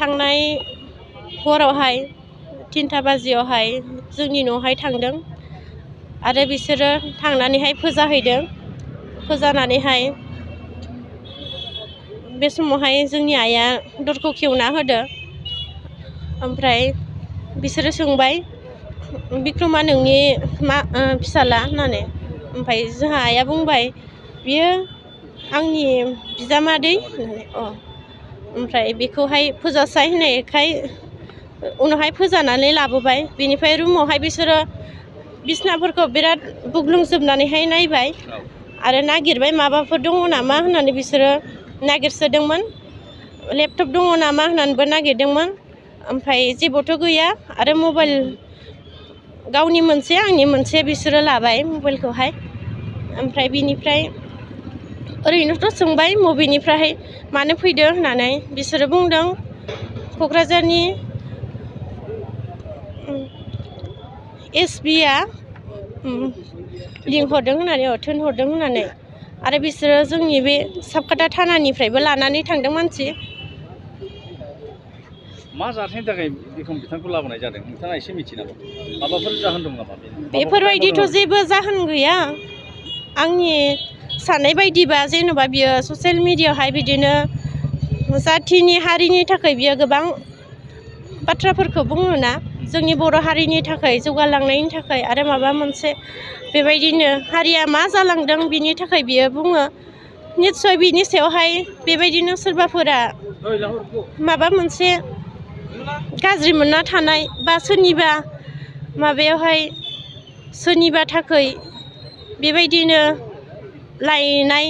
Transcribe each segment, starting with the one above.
थांनाय हरावहाय 3टा बाजियावहाय जोंनि न'आवहाय थांदों आरो बिसोरो थांनानैहाय फोजाहैदों। फोजानानैहाय बे समावहाय जोंनि आइया दरखौ खेवना होदो। ओमफ्राय बिसोरो सोंबाय बिक्रमा नोंनि फिसाला होननानै। ओमफ्राय जोंहा आइया बुंबाय बियो आंनि बिजामादै होननानै। ओमफ्राय बेखौहाय फोजासाय होननायखाय उनावहाय फोजानानै लाबोबाय। बिनिफ्राय रुमावहाय बिसोरो बिसनाफोरखौ बिराद बुग्लुंजोबनानैहाय नायबाय आरो नागिरबाय माबाफोर दङ नामा होननानै बिसोरो नागिरसोदोंमोन। लेपटप दङ नामा होननानैबो नागिरदोंमोन। ओमफ्राय जेबोथ' गैया आरो मबाइल गावनि मोनसे आंनि मोनसे बिसोरो लाबाय मबाइलखौहाय। ओमफ्राय बिनिफ्राय ओरैनोथ' सोंबाय मबेनिफ्राय मानो फैदो होननानै। बिसोरो बुंदों क'क्राझारनि SB आ लिंहरदों होननानै थिनहरदों होननानै। आरो बिसोरो जोंनि बे साबखाथा थानानिफ्रायबो लानानै थांदों मानसि। मा जाथायनि थाखाय बिथांखौ लाबोनाय जादों नोंथाङा एसे मिथियो नामा? माबाफोर जाहोन दं नामा? बेफोरबायदिथ' जेबो जाहोन गैया। आंनि साननाय बायदिबा जेन'बा बियो ससियेल मिडियायावहाय बिदिनो जाथिनि हारिनि थाखाय बियो गोबां बाथ्राफोरखौ बुङोना। जोंनि बर' हारिनि थाखाय जौगालांनायनि थाखाय आरो माबा मोनसे बेबायदिनो हारिया मा जालांदों बिनि थाखाय बियो बुङो। निस्सय बिनि सायावहाय बेबायदिनो सोरबाफोरा माबा मोनसे गाज्रि मोनना थानाय बा सोरनिबा माबायावहाय सोरनिबा थाखाय बेबायदिनो लायनाय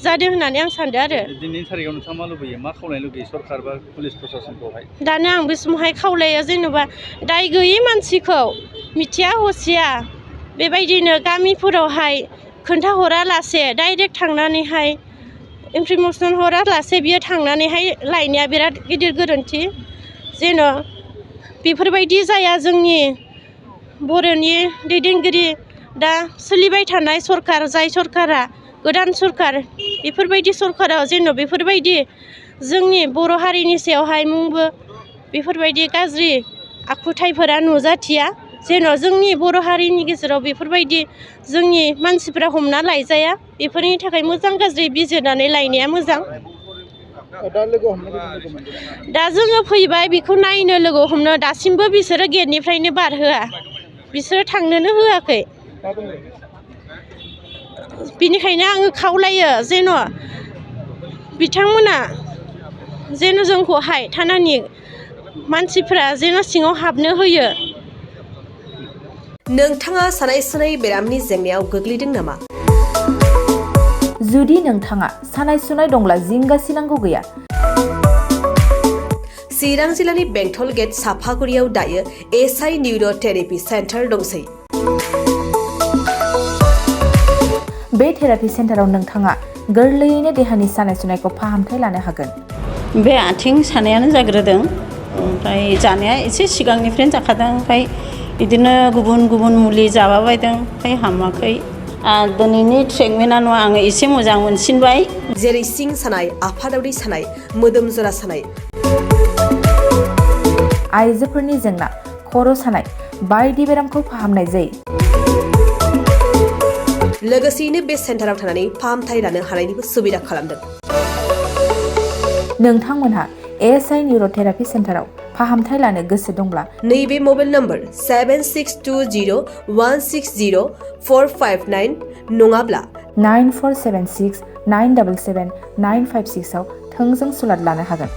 जादों होननानै आं सानदों आरो। दिनैनि थारिखआव नोंथाङा मा लुबैयो? मा खावलायनो लुबैयो सरकार बा पुलिस प्रसासनखौहाय? दानो आं बे समावहाय खावलायो जेन'बा दाय गैयै मानसिखौ मिथिया हसिया बेबायदिनो गामिफोरावहाय खोन्थाहरालासे डाइरेक्ट थांनानैहाय इनफरमेसन हरालासे बियो थांनानैहाय लायनाया बिराद गिदिर गोरोन्थि। जेन' बेफोरबायदि जाया। जोंनि बर'नि दैदेनगिरि दा सोलिबाय थानाय सरकार, जाय सरकारा गोदान सरकार, बेफोरबायदि सरकाराव जेन' बेफोरबायदि जोंनि बर' हारिनि सायावहाय मुंबो बेफोरबायदि गाज्रि आखुथायफोरा नुजाथिया। जेन' जोंनि बर' हारिनि गेजेराव बेफोरबायदि जोंनि मानसिफ्रा हमना लायजाया। बेफोरनि थाखाय मोजां गाज्रि बिजिरनानै लायनाया मोजां। दा जोङो फैबाय बेखौ नायनो लोगो हमनो, दासिमबो बिसोरो गेटनिफ्रायनो बारहोआ। बिसोरो थांनोनो होआखै। बिनिखायनो आङो खावलायो जेन' बिथांमोना जेन' जोंखौहाय थानानि मानसिफ्रा जेन' सिङाव हाबनो होयो। नोंथाङा सानाय सुनाय बेरामनि जेंनायाव गोग्लैदों नामा? जुदि नोंथाङा सानाय सुनाय दंब्ला जिंगासिनांगौ गैया। चिरां जिल्लानि बेंटल गेट साफागुरियाव दायो SI निउर' थेरापि सेन्टार दंसै। बे थेरापि सेन्टाराव नोंथाङा गोरलैयैनो देहानि सानाय सुनायखौ फाहामथाय लानो हागोन। बे आथिं सानायानो जाग्रोदों। ओमफ्राय जानाया एसे सिगांनिफ्रायनो जाखादों। ओमफ्राय बिदिनो गुबुन गुबुन मुलि जाबाबायदों। ओमफ्राय हामाखै। दिनैनि ट्रिटमेन्टआ आङो एसे मोजां मोनसिनबाय। जेरै सिं सानाय, आफादावरि सानाय, मोदोम जरा सानाय, आइजोफोरनि जेंना, खर' सानाय बायदि बेरामखौ फाहामनाय जायो। लोगोसेयैनो बे सेन्टाराव थानानै फाहामथाय लानो हानायनिबो सुबिदा खालामदों। नोंथांमोनहा SI निउर' थेरापि सेन्टाराव फाहामथाय लानो गोसो दंब्ला नैबे मबाइल नम्बर 7620160459 नङाब्ला 9476977956 आव थोंजों सुलाद लानो हागोन।